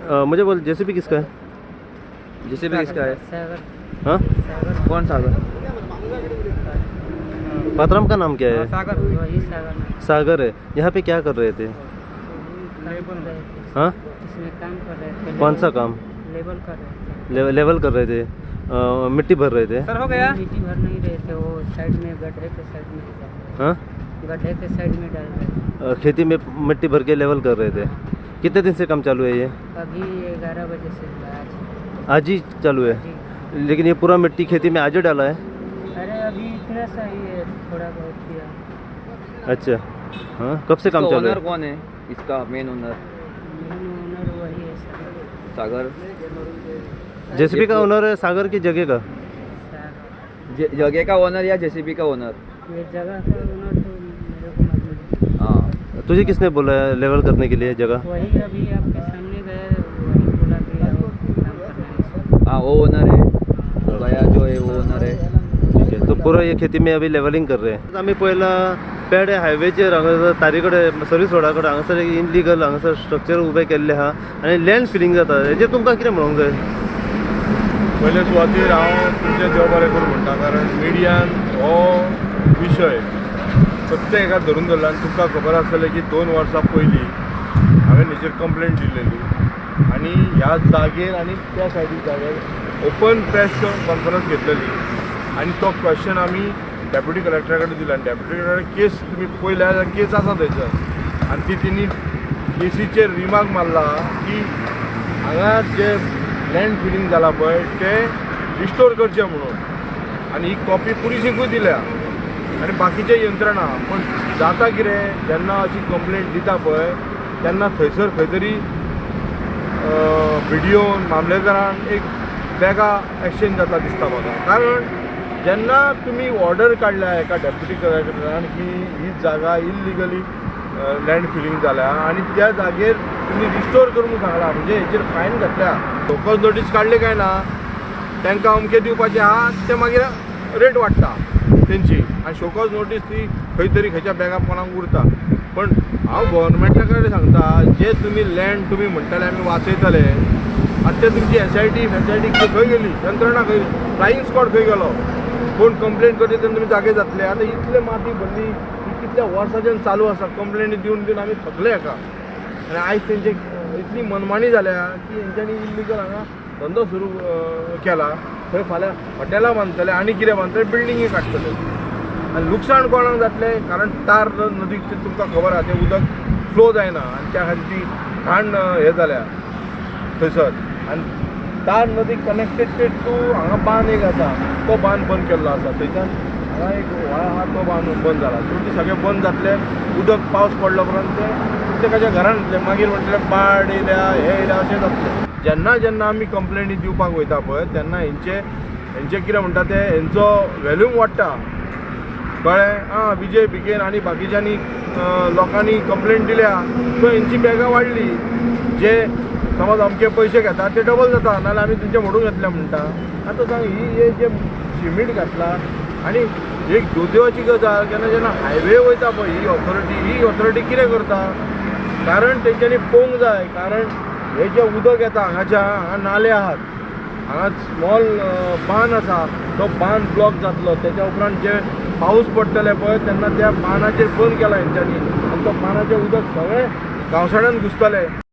मुझे बोल, जेसीबी किसका है? जेसीबी किसका है? सागर। हाँ। सागर। कौन सागर? पात्राम का नाम क्या है? सागर। वही सागर नाम। सागर है। यहाँ पे क्या कर रहे थे? काम कर रहे थे। हाँ? इसमें काम कर रहे थे। कौन सा काम? लेबल कर रहे थे। लेवल कर रहे थे, मिट्टी भर रहे थे? सर, हो गया। मिट्टी भर नहीं रहे थे, वो साइड में, गड्ढे के साइड में। हाँ? गड्ढे के साइड में डाल रहे थे। खेती में मिट्टी भर के लेवल कर रहे थे। कितने दिन से काम चालू है ये? अभी 11 बजे से हुआ आज। आज ही चालू है? जी। लेकिन ये पूरा मिट्टी खेती में आज ही डाला है? अरे, अभी इतना सा ही है, थोड़ा बहुत किया। अच्छा, हाँ, कब से काम चालू ओनर है? कौन है इसका, मेन ओनर? मेन ओनर वही है, सागर। सागर। जेसीबी का ओनर है सागर की जगह का? सागर। जगह का ओनर या जेसीबी का ओनर? ये जगह का ओनर तो मेरे को मालूम है। हाँ। तुझे किसने बोला है लेवल करने के लिए जगह? वही अभी आपके सामने गए, वही बोला कि आओ, काम करना है इसको। हाँ, वो ओनर है, गया जो है वो ओनर है। ठीक है, तो पूरा ये खेती में अभी लेवलिंग कर रहे हैं। आमी पळयला, पेडे हायवेचेर हांगासर तारी कडेन, सर्वीस रोडा कडेन हांगासर इनलिगल हांगासर स्ट्रक्चर उबें केल्लें आहा आनी लँड फिलिंग जाता। हेजेर तुमकां कितें म्हणूंक जाय? पयले सुवातेर हांव तुमचें देव बरें करूं म्हणटा, कारण मिडियान हो विशय प्रत्येक एका धरून धरला आनी तुमकां खबर आसतलें की 2 वर्सां पयलीं हांवें हेजेर कंप्लेन दिल्लेली आनी ह्या जागेर आनी त्या सायडीक जाग्यार ओपन प्रेस कॉन्फरन्स घेतलेली आनी तो क्वेश्चन आमी डेप्युटी कलेक्टरा कडेन दिला आनी डेप्युटी कलेक्टर केस तुमी पळयल्या जाल्यार केस आसा थंयसर आनी ती तेणी केसीचेर रिमार्क मारला की हांगा जे लँड फिलिंग जाला पळय तें रिस्टोर करचें म्हणून आनी ही कॉपी पुलिसींकूय दिल्या आनी बाकीचे यंत्रणा। पूण जाता कितें, जेन्ना अशी कंप्लेंट दिता पळय तेन्ना थंयसर खंय तरी बीडीओन, मामलेदारान एक बॅगां एक्सचेंज जाता दिसता म्हाका, कारण जेन्ना तुमी ऑर्डर काडल्या एका डेप्युटी कलेक्टरान की ही जागा इल्लिगली लँड फिलिंग जाल्या आनी त्या जागेर तुमी रिस्टोर करूंक सांगला, म्हणजे हेचेर फायन घातल्या, शोकॉज नोटीस काडली काय ना, तांकां अमकें दिवपाचें आहा, ते मागीर रेट वाडटा तेंची आनी शोकॉज नोटीस ती खंय तरी खंयच्या बॅगा कोणाक उरता। पण हांव गोवोरमेंटा कडेन सांगता, जे तुमी लँड तुमी म्हणटाले आमी वाचयतले, आनी ते तुमची एसआयटी फेसायटी खंय गेली? यंत्रणा खंय? फ्लायींग स्क्वॉड खंय गेलो? कोण कंप्लेन करता तेन्ना तुमी जागे जातले। आतां इतले माती भरली ही कितल्या वर्साच्यान चालू आसा। कंप्लेनी दिवन दिवन आमी थकले हाका आनी आयज तेंचे इतली मनमानी जाल्या की हेंच्यांनी इल्लिगल हांगा धंदो सुरू केला। थंय फाल्यां हॉटेलां बांदतले आनी कितें बांदतले, बिल्डिंगी काडटले आनी लुकसाण कोणाक जातलें? कारण तार नदीक तुमकां खबर आहा, तें उदक फ्लो जायना आनी त्या खातीर ती घाण हें जाल्या थंयसर। आनी तार नदी कनेक्टेड टू हांगा बांद एक आसा, तो बांद बंद केल्लो आसा। थंयच्यान हांगा एक व्हाळ आहा, तो बांद बंद जाला। सो ते सगळें बंद जातलें उदक पावस पडलो उपरांत तें प्रत्येकाच्या घरान येतलें। मागीर म्हणटलें बाड येयल्या, हें येयल्या, अशें जातलें। जेन्ना जेन्ना आमी कंप्लेनी दिवपाक वयता पळय तेन्ना हेंचे कितें म्हणटा ते, हेंचो व्हॅल्यूम वाडटा, कळ्ळें? आं, विजय भिकेन आनी बाकीच्यांनी लोकांनी कंप्लेन दिल्या, सो हेंची बॅगां वाडली। जे समज अमके पयशे घेता ते डबल जाता, नाजाल्यार आमी तुमचे मोडून घेतले म्हणटा। आतां सांग, ही हे जे सिमीट घातला आनी एक दुर्दैवाची गजाल, केन्ना जेन्ना हायवे वयता पळय ही ऑथॉरिटी, ही ऑथॉरिटी कितें करता? कारण तेंच्यांनी पळोवंक जाय, कारण हे जे उदक येता हांगाच्या, हांगा नाले आहात, हांगा स्मॉल बांद आसा, तो बांद ब्लॉक जातलो। तेच्या उपरांत जे पावस पडटले पळय तेन्ना त्या बांदाचेर बंद केला हेंच्यांनी आनी तो बांदाचें उदक सगळें गांवसाण्यान घुसतलें।